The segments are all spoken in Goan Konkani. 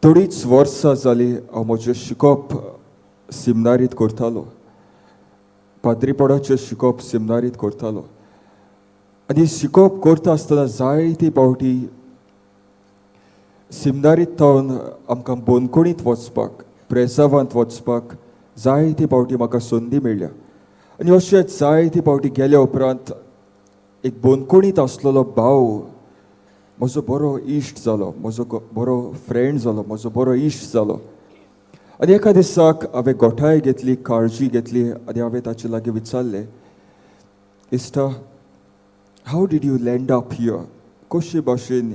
थोडीच वर्सां जालीं हांव म्हजें शिकप सिमनारीत करतालो, पाद्रीपणाचें शिकप सिमनारीत करतालो आनी शिकप करता आसतना जायते फावटी सिमनारीत थावन आमकां बंदखणीत वचपाक, प्रेसावांत वचपाक जायते फावटी म्हाका संदी मेळ्ळ्या. आनी अशेंच जायते फावटी गेल्या उपरांत एक बंदखणीत आसलेलो भाव म्हजो बरो इश्ट जालो, म्हजो बरो फ्रेंड जालो, म्हजो बरो इश्ट जालो. आनी एका दिसाक हांवें गोठाय घेतली, काळजी घेतली आनी हांवें ताचे लागीं विचारलें, इश्टा, how did you land up here? कशे भाशेन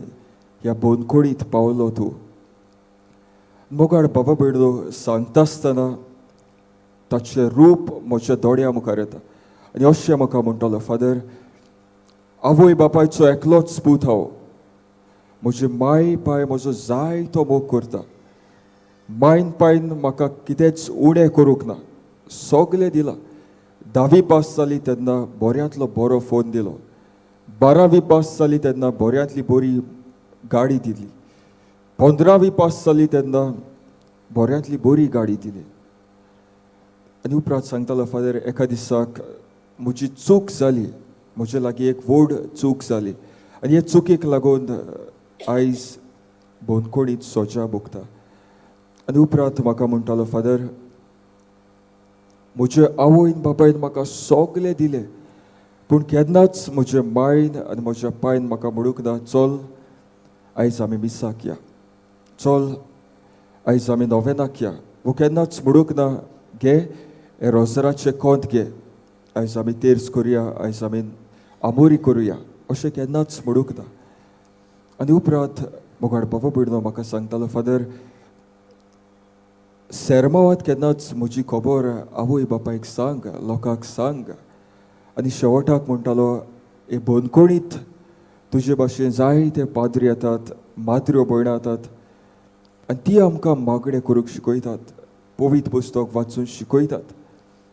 ह्या बंदखणीत पावलो तूं? मोगाळ बाबा भयणो, सांगता आसतना ताचें रूप म्हज्या दोळ्या मुखार येता आनी अशें म्हाका म्हणटालो, फादर, आवय बापायचो एकलोच पूत हांव. म्हजे माय पाय म्हजो जायतो मोग करता. मायन पायन म्हाका कितेंच उणें करूंक ना, सगलें दिलां. 10वी पास जाली तेन्ना बऱ्यांतलो बरो फोन दिलो. 12वी पास जाली तेन्ना बऱ्यांतली बरी गाडी दिली. 15वी पास जाली तेन्ना बऱ्यांतली बरी गाडी दिली. आनी उपरांत सांगतालो, फादर, एका दिसाक म्हजी चूक जाली, म्हजे लागीं एक व्हड चूक जाली आनी हे चुकीक लागून आयज बंदखणीत सोजा भोगता. आनी उपरांत म्हाका म्हणटालो, फादर, म्हजे आवयन बापायन म्हाका सगलें दिलें, पूण केन्नाच म्हजे मायन आनी म्हज्या पायन म्हाका म्हणूंक ना, चल आयज आमी मिसाक या, चल आयज आमी नोवेनाक या. वो केन्नाच म्हणूंक ना, घे हे रोजराचें कोंत घे, आयज आमी तेर्स करुया, आयज आमी आमोरी करुया, अशें केन्नाच म्हणूंक ना. आनी उपरांत मोगाळ बाबा भयणो, म्हाका सांगतालो, फादर, सेरमावात केन्नाच म्हजी खबर आवय बापायक सांग, लोकांक सांग. आनी शेवटाक म्हणटालो, हे बंदखणीत तुजे भाशेन जायते पाद्री येतात, माद्र्यो भयणां येतात आनी ती आमकां मागणें करूंक शिकयतात, पवित्र पुस्तक वाचून शिकयतात.